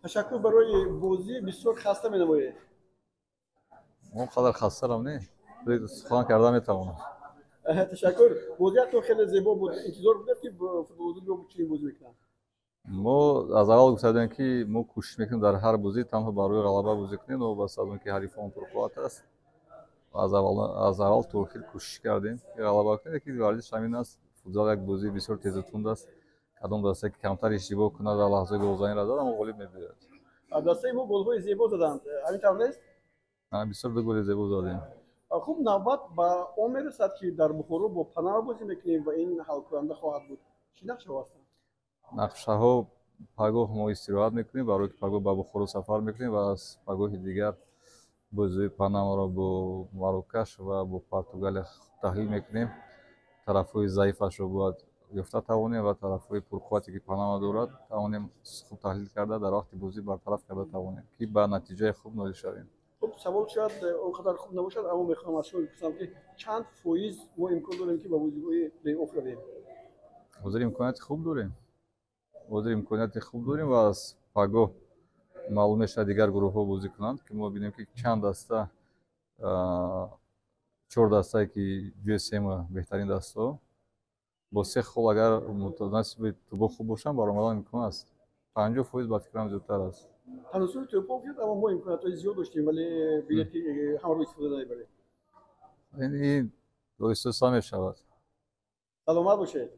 Ташаккур барои бозӣ, бисёр хаста менамоед. Он қадар хастарам не, сухан карда метавонам. Ташаккур. Бозиятон хеле зебо буд. Интизор будед, ки футболбозони мо чунин бозӣ мекунанд? Мо аз аввал гуфта будем, ки мо кӯшиш мекунем дар ҳар бозӣ танҳо барои ғалаба бозӣ кунем, новобаста аз он ки ҳарифон пурқувват аст. Аз аввал то охир кӯшиш кардем, ки ғалаба кунем, лекин варзиш ҳамин аст. Футзал як бозии бисёр тезу тунд аст. Кадом дастае ки камтар иштибоҳ кунад ва лаҳзаи голзаниро зад, аммо ғолиб мебиёяд. Дастаи мо голҳои зебо заданд, ҳамин тавр нест? Бисёр ду голи зебо задем. Хуб, навбат ба он мерасад, ки дар Бухоро бо Панама бозӣ мекунем ва ин ҳалкунанда хоҳад буд. Чӣ нақшаҳо ҳастанд? Нақшаҳо: пагоҳ мо истироҳат мекунем, барое ки пагоҳ ба Бухоро сафар мекунем ва аз пагоҳи дигар бозиҳои Панамаро бо Марокаш ва бо Португалия таҳлил мекунем. Тарафҳои заифашро бояд ёфта тавонем ва тарафҳои пурқуввате, ки Панама дорад, тавонем хуб таҳлил карда, дар вақти бозӣ бартараф карда тавонем, ки ба натиҷаи хуб ноил шавем. Хуб, савол шояд он қадар хуб набошад, аммо мехоҳам аз шумо бипурсам, ки чанд фоиз мо имкон дорем, ки ба бозиҳои плей-офф равем? Ҳозир имконияти хуб дорем, ҳозир имконияти хуб дорем ва аз пагоҳ маълум мешавад, дигар гурӯҳҳо бозӣ кунанд, ки мо бинем, ки чанд даста, чор дастае, ки ҷои сеюма, беҳтарин дастаҳо бо се хол, агар мутанасиби тӯбо хуб бошанд, баромадан имкон аст. 50% ба фикрам зиёдтар аст. Таносуби тӯбҳо шуд, аммо мо имкониятҳои зиёд доштем, вале билети ҳамаро истифода намебарем. Ин оҳиста мешавад. Саломат бошед.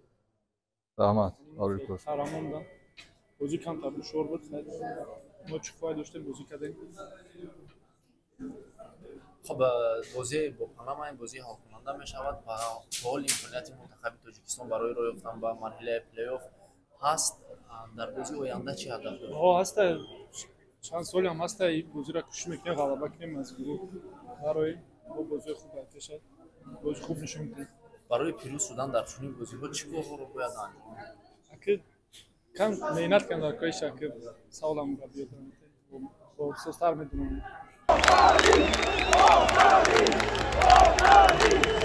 Раҳмат, барои кор. Қаҳрамон. Бозӣ камтар душвор буд, мо чӣ қувват доштем, бозӣ кардем. Хуб, бозӣ бо Панама ин бозии ҳалкунанда мешавад ва ҳол имконияти мунтахаби Тоҷикистон барои роҳ ёфтан ба марҳилаи плей-офф ҳаст. Дар бозии оянда чӣ ҳадаф доред? Ҳо, ҳаста, чанд солиам ҳаста, ин бозиро кӯшиш мекунем ғалаба кунем, аз гурӯҳ барои бо бозиҳои хуб пеша бози хуб нишон диҳем. Барои пирӯз шудан дар чунин бозиҳо чӣ корҳоро бояд анҷом дод? Аки кам меҳнат кардам дар коиша, ки саволам биёд, состар медонам. Офарин! Офарин! Офарин!